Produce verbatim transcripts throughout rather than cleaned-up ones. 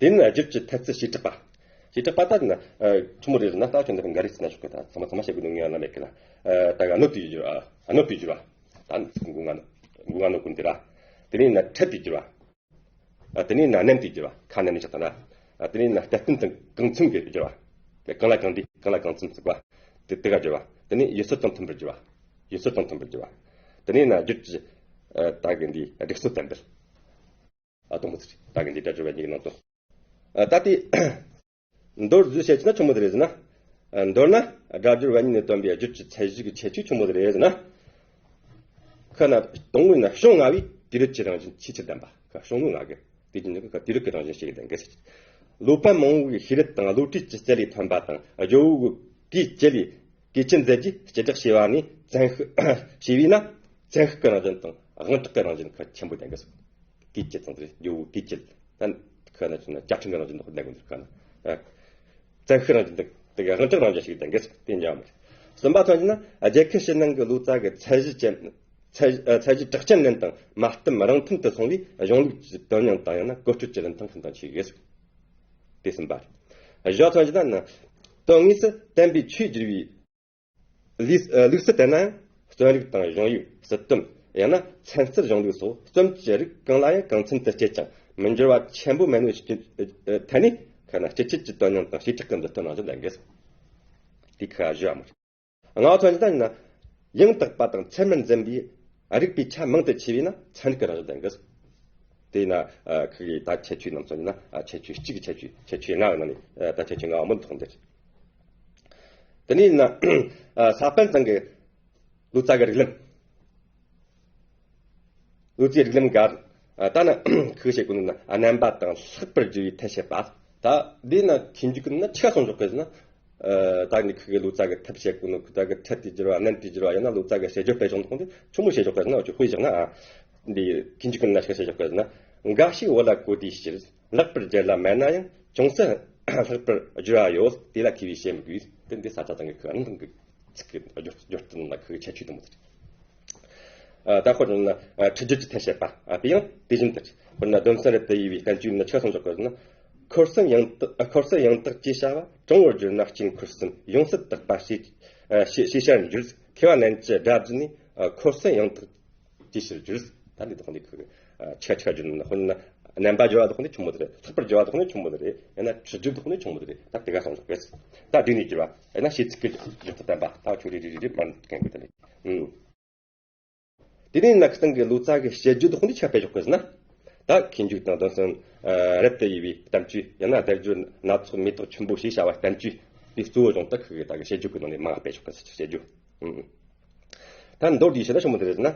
དེ་ནས་སྦྱོར་གྱི་ཐ་ཚིག་བྱེ་བྲག་པ། བྱེ་བྲག་པ་ད་ནི་ཆི་མོ་རེད་ཟེར་ན། ད་ཁྱོད་འདི་ག་འགའ་རེ་ཟེར་ན་ཆོག་གི། ད་ཚང་མ་ཚང་མ་བཤད་དགོས་ནི་ངས་ན་མེད་གི་ལ། ད་ག་གནོད་པའི་སྦྱོར་བ། གནོད་པའི་སྦྱོར་བ། ད་ནི་ཚིག་ངོ་ང་ནོ་ངོ་ང་ནོ་ཀུན་དེ་ར། དེ་ནས་ན་འཕྲད་པའི་སྦྱོར་བ། དེ་ནས་ན་བསྣན་པའི་སྦྱོར་བ། ཁ་བསྣན་ནས་ཆགས་ད་ན། དེ་ནས་ན་སྟེ་སྟན་དང་གང་འཚམ་གྱི་སྦྱོར་བ། གང་ལ་གང་འདྲ་གང་ལ་གང་འཚམ་ཟེར་བ། དེ་དེ་ག་སྦྱོར་བ། དེ་ནས་ཡུལ་སྲོལ་དང་མཐུན་པར་སྦྱོར་བ། ཡུལ་སྲོལ་དང་མཐུན་པར་སྦྱོར་བ། དེ་ནས་ན་སྦྱོར་གྱི་ད་གི་འདི་སྒྲིག་སྲོལ་བསྟན་པར། ཨ་དང་པོ་ཚིག་ད་གི་འདི་སྒྲ་སྦྱོར་བ་གཉིས་ཀྱི་ནང་དོན། ཨ་ད་དེ་མདོར་བསྡུས་བཤད་ཀྱི་ན་ཆི་མོ་དེ་རེད་ཟེར་ན། ཨ་མདོར་ན་སྒྲ་སྦྱོར་བ་གཉིས་ནས་སྟོན་པའི་སྦྱོར་གྱི་ཚད་གཞི་གི་ཁྱད་ཆོས་ཆི་མོ་དེ་རེད་ཟེར་ན། ཁ་ན་དང་པོ་ཡིན་ན་བྱུང་ལྔ་བས་དུས་རབས་ཀྱི་རང་བཞིན་ཆེས་ཆེར་ལྡན་པ། ཁ་བྱུང་ལྔ་གི་དེ་བཞིན་ཁ་དུས་རབས་ཀྱི་རང་བཞིན་ཞིག་ལྡན་གི་ཟེར། ལོ་པ་མང་བོའི་ཤེས་རབ་དང་བློ་གྲོས་ཀྱི་རྩལ་ལས་ཐོན་པ་དང་། ཇོ་བོ་གིས་གུས་བཀུར་ལས་གུས་བཀུར་མཛད་རྒྱུ་སྤྱི་བསྒྲགས་བྱས་པ་ནི་བཙན་ཤེད་བྱས་པས་ན། བཙན་ཤེད་ཀྱི་རང་བཞིན་དང་དབང་གྲགས་ཀྱི་རང་བཞིན་ཁ་ཆེན་པོ་ལྡན་གི་ཟེར། གུས་བཀུར་དང་དེ་ཇོ་བོ་གུས་བཀུར་ལས། ད་ཁ་ན་ཆུ་ན་བཅའ་ཁྲིམས་ཀྱི་རང་བཞིན་དུ་ལྡན་དགོས་འདུག་ཁ་ན། བཙན་ཤེད་རང་བཞིན་དུ་དེ་ག་དབང་གྲགས་རང་བཞིན་ཞིག་ལྡན་གི་ཟེར། དེ་འཇམ་མོ་རེད། གསུམ་པ་ཐོན་གྱི་ན་རྒྱལ་ཁབ་ཕྱི་ནང་གི་ལོ་ཙཱ་གི་ཚད་གཞི་ཅན། ཚད་ཚད་གཞི་གྲགས་ཅན་ལྡན་དང་མ་གཏམ་རིང་ཐུང་དུ་སོང་བས་གཞུང་ལུགས་ཀྱི་དོན་སྙིང་དང་ཡང་ན་བཀོལ་སྤྱོད་ཀྱི་རིན་ཐང་ཤིན་ཏུ་ཆེ་གི་ཟེར། དེ་གསུམ་པ་རེད། བཞི་ཐོན་གྱི་ན་ནི། དོན་དངོས་སུ་བསྟན་པའི་ཆོས་བསྒྱུར་བའི་ལུགས། ལུགས་སྲོལ་དེ་ན་ཡང་རྩོམ་རིག་དང་གཞུང་ཡིག། སྲིད་དོན། ཡང་ན་ཚན་རྩལ་གཞུང་ལུགས་སོགས་རྩོམ་གྱི་རིགས་གང་ལ་ཡང་གང་འཚམ་དུ་སྤྱད་ཀྱང་མི་འགྱུར་བ་ཆེན་པོ་མེད་ནོ་ཞིག་གི་ཐད་ནས་ཁ་ན་སྤྱི་ཁྱབ་ཀྱི་དོན་སྙིང་དང་བྱེ་བྲག་གི་མཛུབ་སྟོན་རང་བཞིན་ལྡན་གི་ཟེར། དེ་ཁ་བཞི་བ་མོ་རེད། ལྔ་བ་ཐོན་གྱི་ན་ཡང་དག་པ་དང་ཚད་མར་འཛིན་པའི་རིགས་པའི་ཆ་མང་དུ་ཕྱེ་བས་ན་ཚན་རིག་གི་རང་བཞིན་ལྡན་གི་ཟེར། དེས་ན་ཁ་གི་ད་ཁྱད་ཆོས་རྣམས་སོ་ཡིན་ན་ཁྱད་ཆོས་གཅིག་གི་ཁྱད་ཆོས་ཁྱད་ཆོས་ལྔ་ཡོད་ན་ནི་ད་ཁྱད་ཆོས་ལྔ་བ་མོ་ཐོག་འདིར། དེ་ནས་ན་ས་པཎ་ཚང་གི་ལོ་ཙཱ་གི་རིགས་ལམ། ལོ་ཙཱའི་རིགས་ལམ་འགའ། ད་ནི་ཁུ་བྱེད་ཀུན་ན་རྣམ་པ་དང་ལྷག་པར་སྦྱོར་བའི་ཐབས་བཤད་པ། ད་འདི་ན་མཁས་འཇུག་ཀུན་ན་ཆ་སོང་འཇོག་པས་ན། ད་ནི་ཁུ་གི་ལོ་ཙཱ་གི་ཐབས་བཤད་ཀུན་ནོ་ཁུ་ཙཱ་གི་ཐད་དེ་སྦྱོར་བ་ནན་དེ་སྦྱོར་བ་ཡང་ན་ལོ་ཙཱ་གི་བཤད་སྦྱོར་སྤེལ་བྱུང་ཐོག་འདི་ཆུང་མོ་བཤད་འཇོག་པས་ན་འུ་ཆོ་དཔེ་བཞག་ན། འདི་མཁས་འཇུག་ཀུན་ན་ཆ་བཤད་འཇོག་པས་ན། འགའ་ཞིག་བོད་ལ་གོ་དུས་ཕྱིར། ལེགས་པར་སྦྱར་ལ་མེད་ན་ཡང་ཅུང་ཟད་ལྷག་པར་སྦྱར་བ་ཡོད། དེ་ལ་མཁས་པས་བཤད་མི་དགོས། དེ་འདི་ས་ཆ་ཚང་གི་ཁུ་ཨ་ནི་དང་གི་ཚིག་གི་སྦྱོར་སྦྱོར་སྟངས་ལ་ཁུ་གི་ཁྱད་ཆོས་དུ་མོ་དེ་རེད། ད་དཔེར་ན་ཁྲིད་སྦྱོར་གྱི་ཐད་བཤད་པ་དེ་ཡང་དེ་བཞིན་དུ་རེད། དཔེར་ན་སྡོམ་གསུམ་རབ་ཏུ་དབྱེ་བའི་བསྟན་བཅོས་ནི་ཆ་སོང་ཆོག་པར་ན། འཁོར་གསུམ་ཡང་དག་འཁོར་གསུམ་ཡང་དག་ཅེས་བྱ་བ། དྲང་བོར་བསྒྱུར་ན་སྐྱེ་འཁོར་གསུམ། ཡོངས་སུ་དག་པ་ཞེས་ཞེས་བྱར་འགྱུར། མཁས་པ་རྣམས་ཀྱི་སྒྲ་བརྗོད་ནི། འཁོར་གསུམ་ཡང་དག་ཅེས་ཕྱིར་བསྒྱུར། ད་འདི་དག་འདི་ཁུ་ཆ་ཆ་བསྒྱུར་ན་དཔེར་ན་རྣམ་པ་སྦྱོར་བ་དག་འདི་ཆུང་མོ་དེ་རེད། ལྷག་པར་སྦྱོར་བ་དག་འདི་ཆུང་མོ་དེ་རེད། ཡང་ན་ཁྲིད་སྦྱོར་དག་འདི་ཆུང་མོ་དེ་རེད། ད་དེ་ག་སོང་ཟོག་གེ། ད་འདི་ནས་སྦྱོར་བ་ཡང་ན་ཤེས་ཚིག་གི་སྦྱོར་ཐབས་བསྟན་པ་ད་ཆོ་རེ་རེ་རེ་རེ་མར་གན་གི་ད་ནི། དེ་ནས་ནག་སྟེང་གི་ལོ་ཙཱ་གི་བཤད་རྒྱུད་དག་འདི་ཆ་སྤེལ་ཆོག་གི་ཟེར་ན། ད་མཁས་འཇུག་དང་སྡོམ་གསུམ་རབ་ཏུ་དབྱེ་བའི་བསྟན་བཅོས་ཡང་ན་སྡེབ་སྦྱོར་སྣ་ཚོགས་མེ་ཏོག་ཆུན་པོ་ཞེས་བྱ་བ་བསྟན་བཅོས་དེ་གཙོ་བོ་བཟུང་སྟེ་ཁུ་གི་ད་གི་བཤད་རྒྱུད་ཀྱི་ནང་ནས་མང་བ་སྤེལ་ཆོག་གི་ཟེར། བཤད་རྒྱུད། ད་མདོར་བསྡུས་བཤད་ན་ཆུང་མོ་དེ་རེད་ཟེར་ན།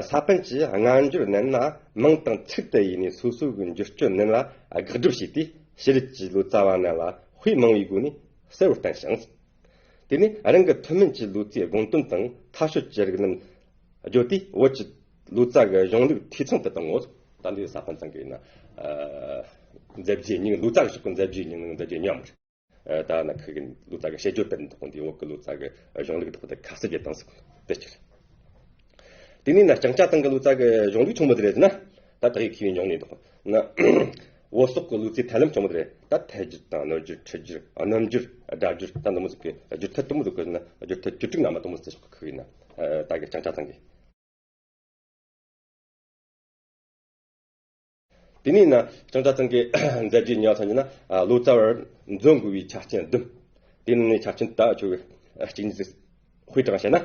ས་པཎ་གྱིས་སྔ་འགྱུར་རྣམས་ན་མིང་དང་ཚིག་ཏུ་དབྱེ་ནས་སོ་སོ་གི་འགྱུར་སྐྱོན་རྣམས་ལ་དགག་སྒྲུབ་བྱས་ཏེ་ཕྱི་རོལ་གྱི་ལོ་ཙཱ་བ་རྣམས་ལ་དཔེ་མང་བའི་སྒོ་ནས་གསལ་བོར་བསྟན་ཞིང་། དེ་ནས་རང་གི་ཐུན་མིན་གྱི་ལོ་ཙཱའི་དགོངས་དོན་དང་མཐའ་དཔྱོད་ཀྱི་རིགས་རྣམས་བརྗོད་དེ་བོད་ཀྱི་ལོ་ཙཱ་གི་གཞུང་ལུགས་འཐུས་ཚང་དུ་བཏང་ངོ་། ད་འདི་ས་པཎ་ཚང་གི་ཡིན་ན། མཛད་རྗེས་སྙིང་ལོ་ཙཱ་གི་ཕྱོགས་ཀྱི་མཛད་རྗེས་སྙིང་མཛད་རྗེས་ཉམས། ད་ན་ཁུ་གི་ལོ་ཙཱ་གི་བཤད་རྒྱུད་དེ་འདི་དག་འདི་བོད་ཀྱི་ལོ་ཙཱ་གི་གཞུང་ལུགས་འདི་དག་དེ་ཁ་གསལ་གྱི་སྟངས་སུ་དེ་ཅིག་དེ་ནས་ན་ལྕང་སྐྱ་ཐང་གི་ལོ་ཙཱ་གི་གཞུང་ལུགས་ཆུང་མོ་དེ་རེད་ཟེར་ན། ད་དག་ཡིག་མཁས་པའི་འབྱུང་གནས་འདུག་ན། བོད་སོག་གི་ལོ་ཙཱའི་ཐབས་ལམ་ཆུང་མོ་དེ་རེད། ད་ཐད་སྦྱོར་དང་སྣོད་སྦྱོར་ཁྲིད་སྦྱོར་སྣོམ་སྦྱོར་སྒྲ་སྦྱོར་ད་འདི་མོ་ཟིག་གི་སྦྱོར་ཐད་དུ་མོ་ཟིག་གི་ན་སྦྱོར་ཐད་བཅུ་དྲུག་ན་མ་དུ་མོ་ཟིག་ཁུ་ཡིན་ན། ད་གི་ལྕང་སྐྱ་ཐང་གི། དེ་ནས་ན་ལྕང་སྐྱ་ཐང་གི་མཛད་རྗེས་ཉག་ཚང་གི་ན་ལོ་ཙཱ་བར་འཛོམས་དགོས་པའི་ཆ་རྐྱེན་བདུན། དེ་ནས་ཆ་རྐྱེན་ད་ཆུ་གཅིག་གཉིས་ཟིག་དཔེ་དྲངས་བཤད་ན།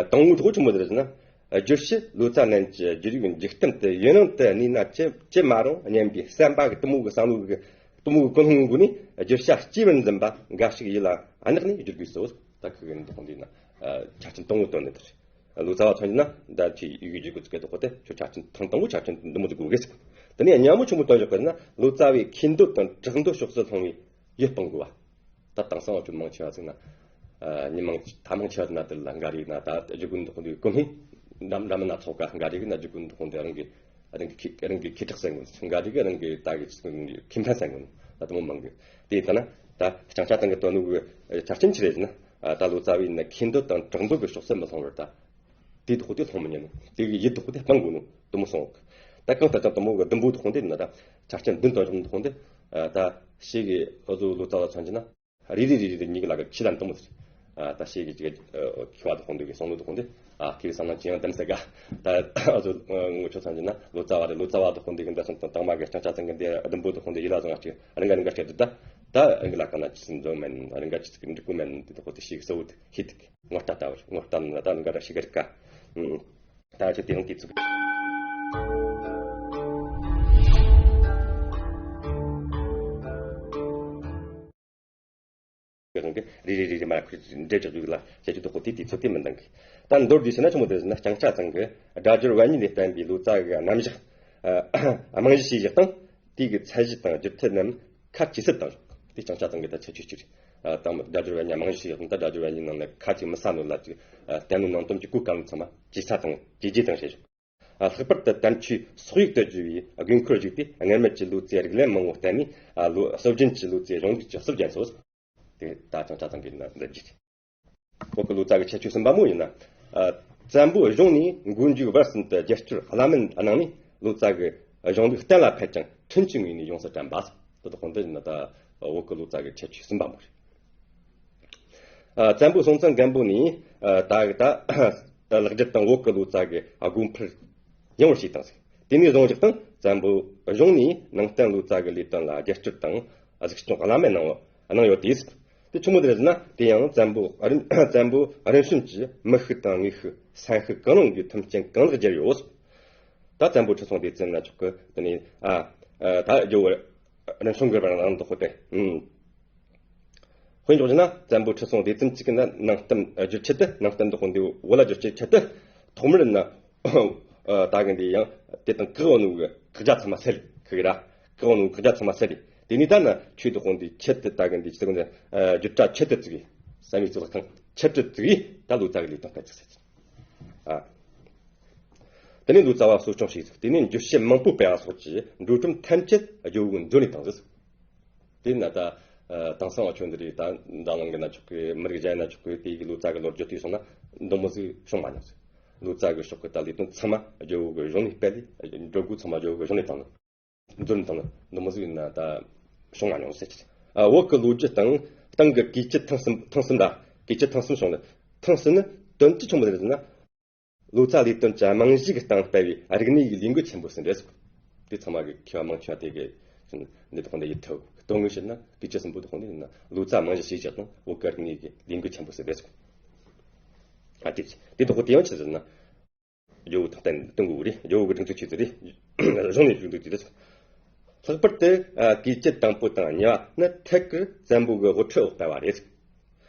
དང་པོ་དོ་ཆུང་མོ་དེ་རེད་ཟེར་ན། སྦྱོར་ཕྱིར་ལོ་ཙཱ་རྣམས་ཀྱི་སྦྱོར་ཡིག་འཇིག་རྟེན་དུ་ཡུན་རིང་དུ་གནས་ན་ཅི་ཅི་མ་རུང་སྙམ་པའི་བསམ་པ་གི་གཏི་མུག་གི་བསམ་བློ་གི་གཏི་མུག་གི་ཀུན་སློང་གི་སྒོ་ནས་སྦྱོར་བྱ་སྐྱེས་པར་འཛིན་པ་འགའ་ཞིག་ཡིད་ལ་བརྣག་ནས་སྦྱོར་དགོས་སོ། ད་ཁུ་གི་འདི་དག་འདི་ན་ཆ་རྐྱེན་དང་པོ་བཏོན་ནས་དེ་རེད། ལོ་ཙཱ་བ་ཐོན་ན་ད་ཆི་ཡི་གེ་བརྗོད་དགོས་ཚུལ་དེ་དག་དེ་ཆོ་ཆ་རྐྱེན་ཐང་དང་པོ་ཆ་རྐྱེན་འདི་མོ་ཟིག་དགོས་གི་ཟེར། དེ་ནས་སྙན་མོ་ཆུང་མོ་བཏོན་བཞག་པ་ན་ལོ་ཙཱ་བའི་མཁས་འདོད་དང་གྲགས་འདོད་ཕྱོགས་སུ་ལྷུང་བའི་ཡིད་སྤང་དགོས་པ། ད་དེང་སང་འུ་ཆོ་མང་ཆེ་བ་ཟིག་ན། ཨ་ཉི་མ་ཐ་མང་ཆེ་བ་ན་དེ་ལ་འགའ་རེ་ན་ད་རྒྱུ་ཀུན་འདི་དག་འདི་ཀུན་སྨྲས། འདྲ་འདྲ་མིན་སྣ་ཚོགས་ཀ་འགའ་རེ་གི་ན་རྒྱུ་ཀུན་འདི་དག་འདི་རང་གི་རང་གི་ཁེ་རང་གི་ཁེ་གྲགས་ཟེར་ངོ་འགའ་རེ་གི་རང་གི་ད་གི་ཁེ་ཕན་ཟེར་ངོ་ད་དུ་མོ་མང་གི། དེ་ལྟ་ན་ད་ལྕང་སྐྱ་ཐང་གི་དོན་ནུ་གི་ཆ་རྐྱེན་ཆི་རེད་ཟེར་ན། ད་ལོ་ཙཱ་བའི་ན་མཁས་འདོད་དང་གྲགས་འདོད་ཀྱི་ཕྱོགས་སུ་མི་ལྷུང་བར་ད། དེའི་དོགས་དེ་སློང་མི་ཉན་ནོ། དེ་གི་ཡིད་དོགས་དེ་སྤང་དགོས་ནོ། དུ་མོ་སོང་། ད་གང་ལྟར་ཀྱང་དུ་མོ་གི་ཟླུམ་པོའི་དོགས་དེ་ན་ད་ཆ་རྐྱེན་བདུན་དང་བཞག་ནི་དོགས་དེ། ད་ཤེས་གི་འུ་ཚོ་ལོ་ཙཱ་བ་མཚོན་གྱི་ན། རེ་རེ་རེ་རེ་གཉིས་ཀྱི་ལ་ག་ཁྱི་ལ་འདུམ་མོ་ཟེར། ད་ཤེས་གི་ཅིག་མཁས་པ་དུ་ཁོང་དུ་གི་སོང་ལོ་དུ་ཁོང་དུ་ཁྱི་གི་ས་ན་ཅི་ཡང་འདུམ་ཟེར་ག། ད་འུ་ཚོ་ངོ་ཆོ་མཚོན་གྱི་ན་ལོ་ཙཱ་བ་རེ་ལོ་ཙཱ་བ་དུ་ཁོང་དུ་གི་འདི་སོང་དང་དང་མ་གི་ལྕང་ཆ་ཚང་གི་འདི་ཟླུམ་པོ་དུ་ཁོང་དུ་ཡི་ལ་བཟང་ཅིག་རང་ག་རང་ག་སྐད་དུ་ད། ད་རང་གི་ལ་ཀ་ན་ཅི་འཛོམས་མེད་རང་ག་ཅི་འགྲིག་གོ་མེད་དེ་དུ་ཁོ་དུ་ཤེས་གི་སོ་བོ་དུ་ཤེས་དུ་ངོ་ལྟ་ལྟ་བར་ངོ་ལྟ་ན་ད་རང་ག་ར་ཤེས་གི་རིག་ག། ད་ཅི་དེ་རང་དེ་ཚུགས། རེ་རེ་རེ་རེ་མ་ཁུ་འདྲེ་ཅག་ཡུག་ལ་བྱེད་རྒྱུ་དོ་ཁོ་དེ་དེ་ཚོ་དེ་མི་འདང་གི། ད་མདོར་བསྡུས་ཟེར་ན་ཆུང་མོ་དེ་ཟེར་ན་ལྕང་ཆ་ཚང་གི་སྒྲ་སྦྱོར་བ་གཉིས་ལས་བསྟན་པའི་ལོ་ཙཱ་གི་རྣམ་གཞག་རྨང་གཞི་བྱས་བཞག་དང་དེ་གི་ཚད་གཞི་དང་སྒྱུར་ཐད་རྣམས་ཁ་ཇེ་གསལ་དང་དེ་ལྕང་ཆ་ཚང་གི་ད་ཚད་ཆོས་སྤྱིར་དང་སྒྲ་སྦྱོར་བ་གཉིས་རྨང་གཞི་བྱས་བཞག་དང་ད་སྒྲ་སྦྱོར་བ་གཉིས་ནང་ནས་ཁ་ཅིག་མི་ས་ནོ་ལ་ཅིག་བསྟན་ནོ་ནང་དོན་གྱི་གོ་སྐབས་ཚང་མ་ཇེ་ས་དང་ཇེ་རྒྱས་དང་བྱས་བཞག་ལྷག་པར་དུ་དམ་ཆོས་སོག་ཡིག་ཏུ་བསྒྱུར་བའི་དགོས་མཁོར་གཞིགས་ཏེ་སྔར་མེད་ཀྱི་ལོ་ཙཱའི་རིགས་ལམ་མང་བོ་བསྟན་ནས་ལོ་སྲོལ་རྒྱུན་གྱི་ལོ་ཙཱའི་གཞུང་ལུགས་ཀྱི་སྲོལ་རྒྱན་སོ། དེ་ད་ལྕང་ཆ་ཚང་གི་ན་འདི་བརྒྱུད། བོད་ཀྱི་ལོ་ཙཱ་གི་ཁྱད་ཆོས་གསུམ་པ་མོ་ཡིན་ན། བཙན་པོའི་གཞུང་ནས་མགོ་མཇུག་བར་གསུམ་དུ་རྒྱབ་སྐྱོར་བླ་མེད་གནང་ནས་ལོ་ཙཱ་གི་གཞུང་ལུགས་གཏན་ལ་ཕེབས་ཀྱང་ཁྲིམས་ཀྱི་ངོས་ནས་ཡོངས་སུ་དྲན་པ། དེ་དག་འདི་ཡིན་ན་ད་བོད་ཀྱི་ལོ་ཙཱ་གི་ཁྱད་ཆོས་གསུམ་པ་མོ་རེད། བཙན་པོ་སྲོང་བཙན་སྒམ་པོ་ནས་ད་ད་ལེགས་སྒྲུབ་དང་བོད་ཀྱི་ལོ་ཙཱ་གི་དགོས་མཁོར་ཡངས་པར་བྱས་བཏང་ཟིག་དེ་ནས་བཟུང་ཞིག་དང་བཙན་པོ་གཞུང་ནས་ནང་བསྟན་ལོ་ཙཱ་གི་ལས་དོན་ལ་རྒྱབ་སྐྱོར་དང་གཟིགས་སྐྱོང་བླ་མེད་གནང་གནང་ཡོད་དེ་ཟིག་དེ་ཆུང་མོ་དེ་རེད་ཟེར་ན་དེ་ཡང་བཙན་པོ་རིམ་བཙན་པོ་རིམ་བྱོན་གྱི་མི་ཤུགས་དང་དངོས་ཤུགས་སེམས་ཤུགས་གང་རུང་གིས་མཐུན་རྐྱེན་གང་ལེགས་སྦྱར་ཡོད། ད་བཙན་པོ་ཁྲི་སྲོང་ལྡེ་བཙན་ན་ཆོག་གི་དེ་ནས་ཨ་ད་ཇོ་བོ་རིམ་བྱོན་གྱི་བར་ནང་དུ་ཁོ་སྟེ། དཔེ་འཇོག་བྱས་ན་བཙན་པོ་ཁྲི་སྲོང་ལྡེ་བཙན་གཅིག་གི་ནང་བསྟན་བསྒྱུར་ཆེད་དུ་ནང་བསྟན་དུ་དཔོན་འདེབས་བོད་ལ་བསྒྱུར་ཆེད་ཆེད་དུ་ཐོག་མར་ན་ད་གི་འདི་ཡང་དེ་དང་བཀག་ནོ་གི་བཀག་རྒྱ་ཚང་མ་སེལ་ཁི་གི་ར་བཀག་ནོ་བཀག་རྒྱ་ཚང་མ་སེལ་ལས་དེ་ནས་ད་ན་ཆོས་དུ་དཔོན་འདེབས་ཆེད་དུ་ད་གི་འདི་ཆེད་དུ་བསྒྱུར་གྲྭ་ཆེད་དུ་བཙུགས་ཡི་བསམ་ཡས་གཙུག་ལག་ཁང་ཆེད་དུ་བཙུགས་ཡི་ད་ལོ་ཙཱ་གི་ལས་དོན་སྤེལ་ཚུལ་ཟེར་ཨ། དེ་ནས་ལོ་ཙཱ་བ་གསོ་སྐྱོང་བྱས་ཟིག་དེ་ནས་འགྱུར་བྱེད་མང་པོ་སྤེལ་བ་སོགས་ཀྱིས་འགྲོ་གྲོན་ཐམས་ཅད་ཇོ་བོའི་མཛོད་ནས་བཏང་ཟིག་དེ་ན་ད་དེང་སང་བ་ཆོས་འདི་རིགས་ད་འཛམ་གླིང་གི་ན་ཆོག་གི་མི་རིགས་གཞན་ན་ཆོག་གི་དེ་གི་ལོ་ཙཱ་གི་ལོ་རྒྱུས་དུས་སོང་ན་འདི་མོ་ཟིག་བྱུང་མ་མྱོང་ཟིག་ལོ་ཙཱ་གི་ཕྱོགས་གི་ད་ལས་དོན་ཚང་མ་ཇོ་བོ་གི་གཞུང་ནས་སྤེལ་ལས་འགྲོ་སྒོ་ཚང་མ་ཇོ་བོ་གི་གཞུང་ནས་བཏང་ནི་མཛོད་ནས་བཏང་ནི་འདི་མོ་ཟིག་ཡིན་ན་ད་བྱུང་མ་མྱོང་ཟེར་གི་བོད་གི་ལོ་རྒྱུས་སྟེང་སྟེང་གི་གུས་བཅུ་ཐེངས་གསུམ་ཐེངས་གསུམ་ར་གུས་བཅུ་ཐེངས་གསུམ་བྱུང་ནི་ཐེངས་གསུམ་ནི་དོན་དུ་ཆུང་མོ་རེད་ཟེར་ན། ལོ་ཙཱ་ལས་དོན་གྱི་རྨང་གཞི་གི་སྟེང་སྤེལ་བའི་རིག་གནས་ཀྱི་ལས་འགུལ་ཆེན་པོ་ཟིན་རེད་སོང་། དེ་ཚང་མ་གི་མཁས་པ་མང་ཆེ་བ་དེ་གི་འདི་དག་འདི་ཡིད་ཐུབ་དོན་དངོས་བཤད་ན་དུས་ཆེན་གསུམ་པོ་དག་འདི་ཡིན་ན་ལོ་ཙཱ་རྨང་གཞི་ཞིག་བཞག་དང་བོད་ཀྱི་རིག་གནས་ཀྱི་ལས་འགུལ་ཆེན་པོ་ཟིན་རེད་སོང་། ཨ་དེ་དེ་དག་དེ་ཡང་ཆི་ཟེར་ན། ཇོ་བོ་དང་བསྟན་བསྟན་དགོས་རེད། ཇོ་བོ་གི་སྒྲིག་འཛུགས་ཆེད་དུ་རེད། གཞུང་ནས་སྒྲིག་འཛུགས་ཀྱི་རེད། ལྷག་པར་དུ་གུས་བཅུ་དང་པོ་དང་གཉིས་པ་ནི་ཐད་ཀར་བཙན་པོ་གི་དབུ་ཁྲིད་འོག་སྤེལ་བ་རེད།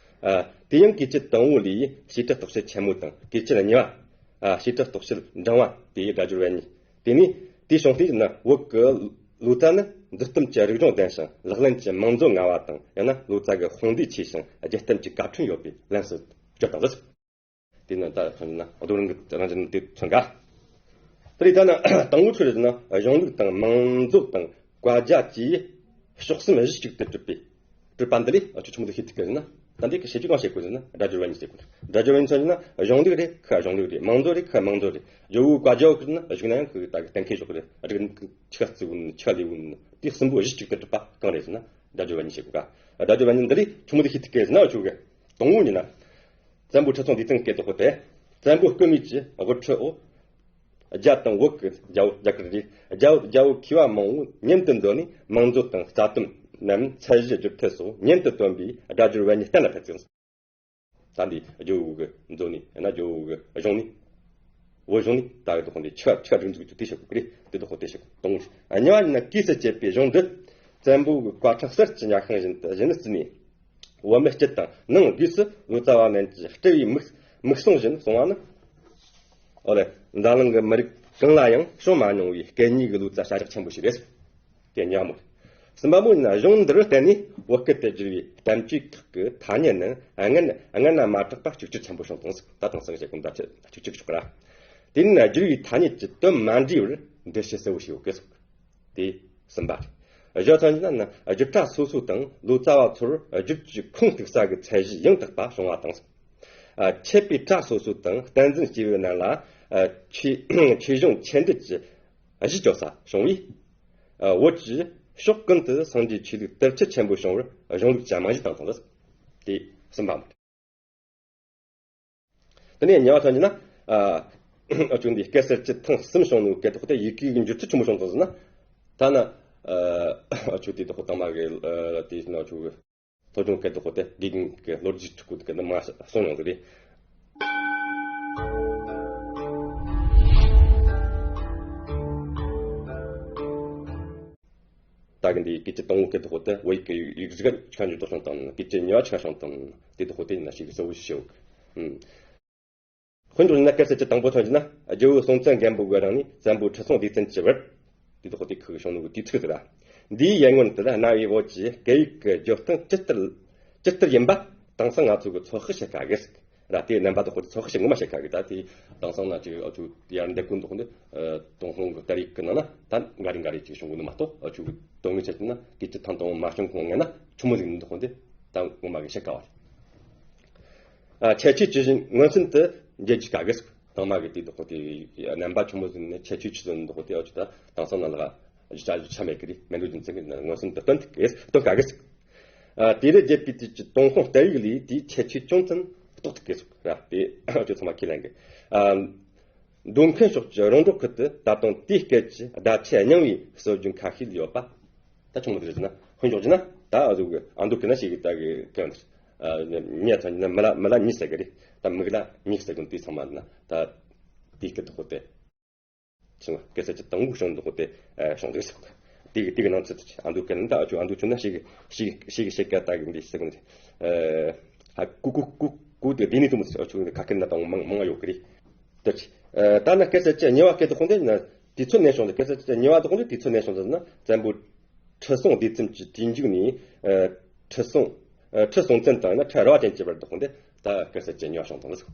དེ་ཡང་གུས་བཅུ་དང་པོ་ལས་བྱེ་བྲག་རྟོགས་བྱེད་ཆེན་མོ་དང་གུས་བཅུ་གཉིས་པ་བྱེ་བྲག་རྟོགས་བྱེད་འབྲིང་བ་དེ་ཡི་སྒྲ་སྦྱོར་བ་གཉིས། དེ་ནས་དེའི་བྱུང་རྟེན་ཡིན་ན་བོད་ཀྱི་ལོ་ཙཱ་ནི་མཛོད་བསྟོད་ཀྱི་རིག་གཞུང་ལྡན་ཞིང་ལག་ལེན་གྱི་མང་གཙོ་མངའ་བ་དང་ཡང་ན་ལོ་ཙཱ་གི་དཔུང་སྡེ་ཆེ་ཞིང་རྒྱལ་བསྟན་གྱི་བཀའ་ཁྲོམ་ཡོད་པའི་ལན་སུ་བསྐྱོད་པ་རེད། དེ་ནི་ད་མཚོན་ན་རྡོ་རིང་གི་རང་བཞིན་དེ་མཚོན་ག་དེ་རེད། ད་ནི་དང་པོ་ཆོས་རེད་ན་གཞུང་ལུགས་དང་མང་གཙོ་དང་བཀའ་རྒྱ་བཅས་ཕྱོགས་གསུམ་གཞི་གཅིག་ཏུ་གྲུབ་པའི་གྲུབ་པ་འདི་ལས་ཆོས་ཆུང་མོ་དེ་ཤེས་ཐུབ་ཀྱི་རེད་ན། ད་འདི་གི་བྱེད་སྤྱོད་གང་བྱེད་དགོས་ཟེར་ན་སྒྲ་སྦྱོར་བ་གཉིས་བྱེད་དགོས། སྒྲ་སྦྱོར་བ་གཉིས་མཚོན་ན་གཞུང་ལུགས་རེད་ཁ་གཞུང་ལུགས་རེད། མང་གཙོ་རེད་ཁ་མང་གཙོ་རེད། ཇོ་བོའི་བཀའ་རྒྱ་འོག་གི་ན་བཞུགས་ན་ཡང་ཁོས་ད་གི་གཏན་འཁེལ་ཕྱོགས་རེད། རིགས་ཆ་བརྩི་བོ་ཆ་ལས་བོ་དེ་གསུམ་པོ་གཞི་གཅིག་ཏུ་གྲུབ་པ་གང་རེད་ཟེར་ན་སྒྲ་སྦྱོར་བ་གཉིས་བྱེད་དགོས་ག་སྒྲ་སྦྱོར་བ་གཉིས་འདི་ལས་ཆུང་མོ་དེ་ཤེས་ཐུབ་ཀྱི་རེད་ཟེར་ན་ཆོས་གི་དང་པོ་ཡིན་ན། བཙན་པོ་ཁྲི་སྲོང་ལྡེ་བཙན་སྐད་དུ་ཧོ་སྟེ། བཙན་པོ་སྐུ་མེད་ཀྱི་དབུ་ཁྲིད་འོག་རྒྱ་དང་བོད་ཀྱི་རྒྱལ་རྒྱལ་ཁབ་རེ་རྒྱལ་རྒྱལ་པོ་མཁས་པ་མང་བོ་མཉམ་དུ་འདུས་ནས་མང་གཙོ་དང་རྩ་དོན་ནམ་ཚད་གཞི་སྒྱུར་ཐབས་སོགས་མཉམ་དུ་བཏོན་པའི་སྒྲ་སྦྱོར་བ་གཉིས་གཏན་ལ་ཕེབས་ཚུལ། ད་འདི་ཇོ་བོ་གི་མཛོད་ནས་ཡང་ན་ཇོ་བོ་གི་གཞུང་ནས་བོད་གཞུང་ནས་ད་གི་དོག་འདི་ཆ་ཆ་སྒྲིག་འཛུགས་ཀྱི་དེ་ཞིག་གི་རེད། དེ་དོག་དེ་ཞིག་གཏོང་ངོ་། གཉིས་པ་ཡིན་ན་གུས་སུ་བྱེད་པའི་གཞུང་འདི་བཙན་པོ་གི་བཀའ་ཁྲིམས་གསེར་གྱི་ཉ་ཤིང་བཞིན་དུ་གཞི་ནས་བརྩིས་ནས། བོད་མི་སྤྱི་དང་ནང་སྒོས་སུ་ལོ་ཙཱ་བ་རྣམས་ཀྱིས་སྤྲུལ་བའི་མིག་མིག་ཟུང་བཞིན་སོང་བ་ནི། ཨོ་ལེ། འཛམ་གླིང་གི་མི་རིགས་གང་ལ་ཡང་བྱུང་མ་མྱོང་བའི་སྐད་གཉིས་ཀྱི་ལོ་ཙཱ་བྱ་གཞག་ཆེན་པོ་ཞིག་རེད། དེ་གཉིས་པ་མོ། གསུམ་པ་མོ་ཡིན་ན་གཞུང་འདིར་བརྟེན་ནས་བོད་སྐད་དུ་བསྒྱུར་བའི་བསྟན་བཅོས་ཁག་གི་ཐ་སྙད་ནི་སྔ་སྔ་ན་མ་གྲགས་པ་གཅིག་གྱུར་ཆེན་པོ་བྱུང་དང་ཟིག་ད་དང་སང་བཤད་གོ་འདྲ་ཆེ་གཅིག་གཅིག་ཆོག་ག་ར། དེ་ནི་བསྒྱུར་བའི་ཐ་སྙད་ཀྱི་དོན་མ་འདྲེས་པར་འགྲེལ་བཤད་གསལ་བོ་བྱས་ཡོད་གི་ཟིག་དེ་གསུམ་པ་རེད། བཞི་ཐོན་ན་ནི་སྒྱུར་གྲྭ་སོ་སོ་དང་ལོ་ཙཱ་བ་ཚོར་སྒྱུར་བཅོས་ཁུངས་གཏུགས་ས་གི་ཚད་གཞི་ཡང་དག་པ་བྱུང་བ་དང་། ཆད་པའི་གྲྭ་སོ་སོ་དང་བསྟན་འཛིན་སྐྱེས་བུ་རྣམས་ལ་ཆོས་ཆོས་གཞུང་ཆེ་འབྲིང་གི་གཞི་བཅོལ་ས་བྱུང་བས། བོད་ཀྱི་ ཕྱོགས་ཀུན་ཏུ་སངས་རྒྱས་ཆོས་ལུགས་དར་ཁྱབ་ཆེན་པོ་བྱུང་བར་གཞུང་ལུགས་ཅན་རྨང་གཞི་བཏིང་སོང་ལ། དེ་གསུམ་པ། དེ་ནས་གཉིས་པ་ཐོན་གྱི་ན། ཨ་ཆོས་འདི་སྐད་གསར་བཅད་ཐེངས་གསུམ་བྱུང་ནོ་སྐད་དོག་དེ་ཡི་གེ་གི་འགྱུར་ཚུལ་ཆི་མོ་བྱུང་སོང་ཟེར་ན། ཐ་ན་ཨ་ཆོས་དེ་དོག་དང་མ་གི་དེ་ན་ཆོས་སློབ་སྦྱོང་སྐད་དོག་དེ་དགེ་རྒན་གི་ལོ་རྒྱུས་ཆུ་ཁུག་གི་ནི་མ་གསུངས་ཡོང་གི་རེད། ད་གི་འདི་སྐད་ཅིག་དང་པོ་སྐད་དོག་དེ་བོད་ཡིག་གི་ཡིག་གཟུགས་ཆ་འཇུག་དོག་སོང་དང་སྐད་ཅིག་གཉིས་པ་ཆ་སོང་དང་དེ་དོག་དེ་ཡིན་ན་ཞིག་གསལ་བོ་ཞིག་ཤེས། དཔེ་འཇོག་ན་སྐད་གསར་བཅད་དང་པོ་ཐོན་གྱི་ན་རྒྱལ་བོ་སྲོང་བཙན་སྒམ་པོ་གི་རིང་ནས་བཙན་པོ་ཁྲི་སྲོང་ལྡེ་བཙན་གྱི་བར། དེ་དག་དེ་ཁུ་བྱུང་ནོ་གི་དུས་ཚིགས་ཟེར་ར། འདིའི་ཡན་སྔོན་དུ་གནའ་བོའི་བོད་ཀྱི་སྐད་ཡིག་གི་བརྗོད་སྟངས་ཇི་ལྟར་ཇི་ལྟར་ཡིན་པ་དེང་སང་ང་ཚོ་གི་ཚོད་དཔག་བྱེད་དཀའ་གི་ཟེར་ར། དེའི་རྣམ་པ་དག་དེ་ཚོད་དཔག་བྱེད་ངོ་མ་བྱེད་དཀའ་གི། ད་དེ་དེང་སང་ན་ཅིག་ཨ་ཆུ་ཡར་འདེགས་ཀུན་དག་དེ་ཏུན་ཧོང་གི་གཏེར་ཡིག་གི་ནང་ན་ད་འགའ་རེ་འགའ་རེ་ཅིག་བྱུང་གི་ནི་མ་གཏོགས་ཨ་ཆུ་གི་དོན་དངོས་ཆ་བཞག་ན་སྐད་ཅིག་ཐང་དང་མ་བྱུང་གོང་ངེ་ན་ཆུ་མོ་ཟིག་ནི་དག་དེ་ད་ངོ་མ་གི་བྱེད་དཀའ་བ་རེད། ཨ་ཁྱད་ཆོས་ཇི་བཞིན་མངོན་སུམ་དུ་འགྱེད་རྒྱུ་དཀའ་གི་ཟེར། དང་མ་གི་དེ་དག་དེ་རྣམ་པ་ཆུང་མོ་ཟིན་ནས་ཁྱད་ཆོས་ཆི་ཟིན་དག་དེ་ཨ་ཆུ་ད་དེང་སང་ན་ལ་ག་ཆ་ཆ་མེད་གི་རེད། མེ་ལོ་རྒྱུ་མཚན་གི་མངོན་སུམ་དུ་སྟོན་ཐུབ་གི་སྟོན་དཀའ་གི་ཟེར། ཨ་དེ་ལས་རྒྱལ་པོའི་དུས་ཀྱི་ཏུན་ཧོང་གཏེར་ཡིག་ལས་དེའི་ཁྱད་ཆོས་ཅུང་ཙམ་རྟོགས་ཐུབ་གི་ཟེར་ར། དེ་ཨ་ཆུ་ཚང་མ་ཁས་ལེན་གི། ཨ་མདོ་ཁམས་ཕྱོགས་ཀྱི་རོང་འབྲོག་ཁུལ་དུ་ད་དུང་དེའི་སྐད་ཀྱི་བརྡ་ཆད་རྙིང་བའི་སྲོལ་རྒྱུན་ཁ་ཤས་ཡོད་པ། ད་ཆུང་མོ་དེ་རེད་ཟེར་ན་དཔེ་འཇོག་རྒྱུ་ན་ད་ཨ་ཟུག་གི་ཨ་མདོ་ཁུལ་ན་ཞིག་གི་ད་གི་གན་ཉེ་ཚང་ན་མི་ལ་མི་ལ་མི་ཟེར་གི་རེད། ད་མི་ལ་མི་ཟེར་གི་དེ་ཚང་མ་ན་ད་དེའི་སྐད་དོག་དེ་ཆུང་སྐད་ཆ་ཅི་དང་པོ་བྱུང་དོག་དེ་བྱུང་དེ་ཟེར་གི། དེ་གི་དེ་གི་ནང་ཚུད་ཨ་མདོ་ཁུལ་ན་ད་ཨ་ཆུ་ཨ་མདོ་ཆུ་ན་ཞིག་ཞིག་ཞིག་ཞིག་ག་ད་གི་འདི་ཟེར་གི་ཨ་ཀུ་ཀུ་ཀུ་ཀུ་དེ་དེ་ནི་དུ་མོ་ཟེར་ཨ་ཆུ་ཁ་སྐད་ན་དང་མང་མང་ཡོད་གི་རེད། དེ་ཨ་ད་ན་སྐད་ཆ་ཅི་ཉེ་བ་སྐད་དོག་དེ་ན་དུས་ཚོད་ནས་བྱུང་དེ་སྐད་ཆ་ཅི་ཉེ་བ་དོག་དེ་དུས་ཚོད་ནས་བྱུང་དེ་ན་བཙན་པོ་ཁྲི་སྲོང་ལྡེ་བཙན་གྱི་དུས་མཇུག་ནས་ཨ་ཁྲི་སྲོང་ཨ་ཁྲི་སྲོང་བཙན་དང་ཡང་ན་ཁྲི་རལ་པ་ཅན་གྱི་བར་དུ་དགོངས་ཏེ་ད་སྐད་ཆ་ཅི་ཉོ་བྱུང་དང་ཟེར།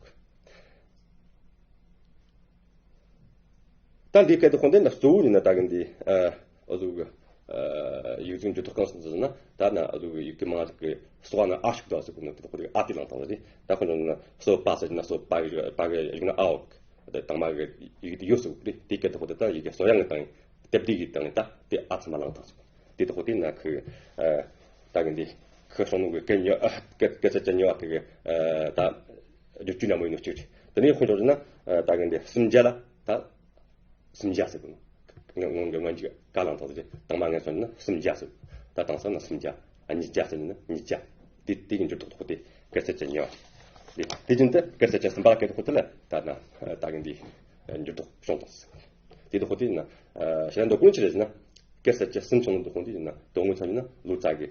ད་འདིའི་སྐད་དུ་དགོངས་ཏེ་ན་གཙོ་བོ་ཡིན་ན་ད་གི་འདི་ཨ་ཨ་ཟུག་གི་ཨ་ཡིག་གཟུགས་འགྱུར་ལྡོག་གང་སོང་ཟེར་ན་ད་ན་ཨ་ཟུག་གི་ཡི་གེ་མང་ཟིག་གི་སོགས་ན་ཨ་ཞིག་དང་ཟེར་གོ་ནོ་དེ་དག་གོ་དེ་ཨ་དེ་ལང་དང་ཟེར། ད་ཁོ་ན་གསོ་པ་ཟེར་ན་གསོ་པ་གི་པ་གི་ཡིག་ན་ཨ་འོག་དེ་དང་མ་གི་ཡིག་དེ་ཡོད་ཟེར་གོ་དེ་དེའི་སྐད་དུ་དགོངས་ཏེ་ད་ཡི་གེ་གསོ་ཡང་གི་དང་། དེབ་དེ་གི་སྟེང་ནས་ད་དེ་ཨ་ཚང་མ་ལངས་དང་ཟེར། དེ་དག་དེ་ན་ཁི་ཨ་ད་གི་འདི་ཁི་སོང་ནོ་གི་སྐད་ཉོ་ཨ་སྐད་སྐད་ཆ་ཅན་ཉོ་བ་དེ་གི་ཨ་ད་བསྒྱུར་བཅོས་ན་མོ་ཡིན་ནོ་གཅིག་རེད། དེ་ནས་དཔེ་འཇོག་རྒྱུ་ན་ཨ་ད་གི་འདི་སུམ་བརྒྱ་ལ་ད་སུམ་བརྒྱ་ཟེར་གི་ནོ། ང་ངོ་གི་ངོ་འཇིག་ག་ལངས་དང་ཟེར། དང་མ་ངན་སོང་ན་སུམ་བརྒྱ་ཟེར། ད་དེང་སང་ན་སུམ་བརྒྱ་ཨ་ཉིས་བརྒྱ་ཟེར་ན་ཉིས་བརྒྱ། དེ་དེ་གི་འགྱུར་ལྡོག་དག་དེ་སྐད་ཆ་ཅན་ཉོ་བ་རེད། དེ་བཞིན་དུ་སྐད་ཆ་ཅན་གསུམ་པ་ལ་སྐད་དོག་དེ་ལ་ད་ན་ད་གི་འདི་འགྱུར་ལྡོག་བྱུང་དང་ཟེར། དེ་དག་དེ་ན་ཤེས་ཡོན་དག་ཀུན་ཆི་རེད་ཟེར་ན་སྐད་ཆ་ཅན་གསུམ་བྱུང་ནོ་དག་དེ་ན་དོན་དངོས་ཚང་ན་ལོ་ཙཱ་གི་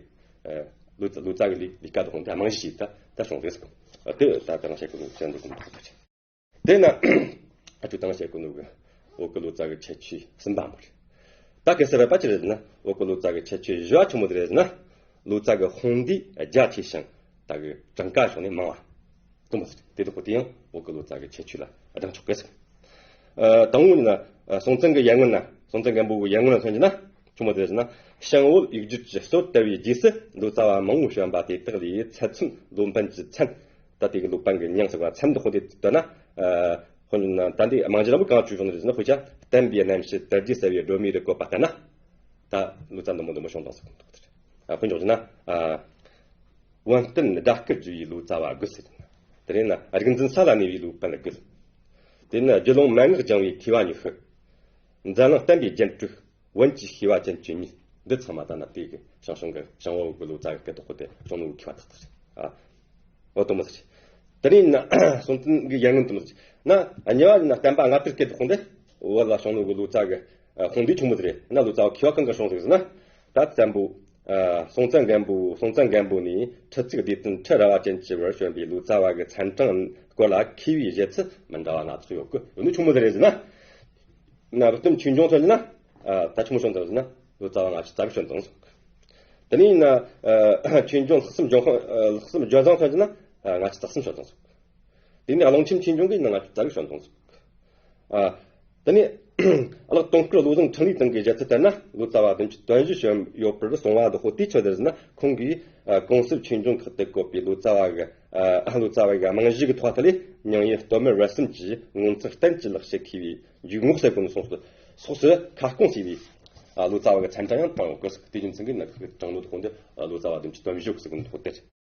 ལོ་ཙཱ་ལོ་ཙཱ་གི་ལས་ལས་ཀ་དག་དེ་རྨང་གཞི་ཞིག་ད་ད་བྱུང་རེད་ཟེར། དེ་ད་ད་ང་བཤད་གོ་ནོ་ཤེས་ཡོན་དག་ཀུན་དག་དེ་ན་ཨ་ཅུ་ད་ང་བཤད་གོ་ནོ་གི་བོད་ཀྱི་ལོ་ཙཱ་གི་ཁྱད་ཆོས་གསུམ་པ་མོ་རེད། ད་གལ་སྲིད་རེད་པ་ཅི་རེད་ཟེར་ན་བོད་ཀྱི་ལོ་ཙཱ་གི་ཁྱད་ཆོས་བཞི་བ་ཆི་མོ་དེ་རེད་ཟེར་ན་ལོ་ཙཱ་གི་དཔུང་སྡེ་རྒྱ་ཆེ་ཞིང་ད་གི་གྲངས་ཀ་ཕྱོགས་ནས་མང་བ། དུ་མ་ཟེར། དེ་དག་དེ་ཡང་བོད་ཀྱི་ལོ་ཙཱ་གི་ཁྱད་ཆོས་ལ་བགྲང་ཆོག་གི་ཟེར། ཨ་དང་པོ་ནི་ན་ཨ་སྲོང་བཙན་གྱི་ཡར་སྔོན་ན་སྲོང་བཙན་སྒམ་པོ་གི་ཡར་སྔོན་ན་མཚོན་གྱི་ན་ཆུ་མོ་དེ་ཟེར་ན་ཤངས་བོད་ཡིག་སྒྱུར་གྱི་སྲོལ་དར་བའི་རྗེས་སུ་ལོ་ཙཱ་བ་མང་བོ་བྱོན་པ་དེ་དག་ལས་ཚད་མཚོན་ལོ་འབན་གྱི་མཚན། ད་དེ་གི་ལོ་འབན་གྱི་མྱིང་ཟེར་བ་མཚན་དུ་དཔེ་དེ་བཏོན་ན་ཨ་དཔེ་ན་ད་འདི་རྨང་གཞི་ལ་མོ་གང་བྱུང་བྱུང་ནི་རེད་ཟེར་ན་དཔེ་ཆ་བསྟན་པའི་རྣམ་བཤད་དར་རྒྱས་གསལ་བའི་སྒྲོན་མེ་རུ་བཀོད་པ་ལྟར་ན་ད་ལོ་ཙཱ་འདི་མོ་འདི་མོ་བྱུང་དང་ཟེར་གོ་ནོ་དེ་རེད། ཨ་དཔེ་འཇོག་རྒྱུ་ན་ཨ། བན་བསྟན་སྒྲ་སྐུར་བསྒྱུར་བའི་ལོ་ཙཱ་བ་དགུ་ཟེར། དེ་ནས་ན་རིག་འཛིན་ས་ལ་གནས་པའི་ལོ་པཎ་དགུ། དེ་ནས་རྒྱུད་ལུང་མན་ངག་སྦྱང་བའི་མཁས་པ་ཉི་ཤུ། འཛམ་གླིང་བསྟན་པའི་རྒྱན་དྲུག། བོན་གྱི་ཤེས་པ་ཅན་བཅུ་གཉིས། འདི་ཚང་མ་ད་ན་དེ་གི་ཞང་ཞུང་གི་ཞང་བོད་ཀྱི་ལོ་ཙཱ་གི་སྐད་དོག་དེ་ཞང་ལུགས་མཁས་པ་དག་དག་རེད། ཨ། འོ་དོ་མོ་ཟེར། དེ་ནས་ན་སྲོང་བཙན་གྱི་ཡར་སྔོན་དུ་མོ་ཟེར། ན་གཉིས་པ་ཡིན་ན་བསྟན་པ་སྔ་དར་སྐད་དོག་དེ་བོད་ལ་ཞང་ལུགས་ཀྱི་ལོ་ཙཱ་གི་ཨ་དཔུང་སྡེ་ཆུང་མོ་དེ་རེད། ན་ལོ་ཙཱ་བ་མཁས་པ་གང་ག་བྱུང་ཟེར་ན། ད་བཙན་པོ་ཨ་སྲོང་བཙན་སྒམ་པོ་སྲོང་བཙན་སྒམ་པོ་ནས་ཁྲི་གཙུག་ལྡེ་བཙན་ཁྲི་རལ་པ་ཅན་གྱི་བར་བྱོན་པའི་ལོ་ཙཱ་བ་གི་མཚན་གྲངས་སྐོར་ལ་མཁས་པའི་བཞེད་ཚུལ་མི་འདྲ་བ་སྣ་ཚོགས་ཡོད་གི། ཡོད་ནི་ཆུང་མོ་དེ་རེད་ཟེར་ན། ན་བུ་སྟོན་ཆོས་འབྱུང་ཐོན་ན། ཨ་ད་ཆུང་མོ་ཆུང་དེ་རེད་ཟེར་ན་ལོ་ཙཱ་བ་ལྔ་བཅུ་རྩ་དྲུག་བྱོན་དང་གསུངས། དེ་ནས་ན་ཨ་ཆོས་འབྱུང་ལྷག་བསམ་ལྗོན་ཁང་ལྷག་བསམ་ལྗོན་བཟང་ཐོན་ན་ལྔ་བཅུ་རྩ་གསུམ་བྱོན་དང་གསུངས། དེ་ནས་ཀློང་ཆེན་ཆོས་འབྱུང་གི་ནང་ང་ཙག་བྱོན་དང་། ཨ། དེ་ནས་ཀློག་དོན་སྐུ་བློ་བཟང་འཕྲིན་ལས་དང་གི་བཞེད་ཚུལ་ལྟར་ན་ལོ་ཙཱ་བ་བདུན་ཅུ་དོན་བཞི་བྱོན་ཡོད་པར་གསུངས་པ་འདི་ཧོ་དེའི་ཆོས་དེ་ཟེར་ན་ཁོང་གིས་ཨ་གོང་གསལ་ཆོས་འབྱུང་ཁག་ཏུ་བཀོད་པའི་ལོ་ཙཱ་བ་གི་ཨ་ལོ་ཙཱ་བ་གི་རྨང་གཞི་གི་ཐོག་ཐད་ལས་མྱང་ཡུལ་སྟོད་སྨད་བར་གསུམ་གྱི་ངོ་མཚར་གཏན་གྱི་ལེགས་བཤད་མཁས་པའི་འཇུག་ངོགས་ཟེར་གོ་ནོ་སོགས་སུ་སོགས་སུ་ཁ་སྐོང་བྱས་པའི་ ཨ་ལོ་ཙཱ་བ་གི་མཚན་གྲངས་ཡང་བཏང་ཡོད་གི་ཟེར། དེ་རྒྱུ་མཚན་གྱིས་ནི་ཁོ་གི་བྲང་ལོ་དེ་ཁོ་འདི་ཨ་ལོ་ཙཱ་བ་བདུན་ཅུ་དོན་བཞི་ཟེར་གི་ནི་ཐོག་དེ་རེད།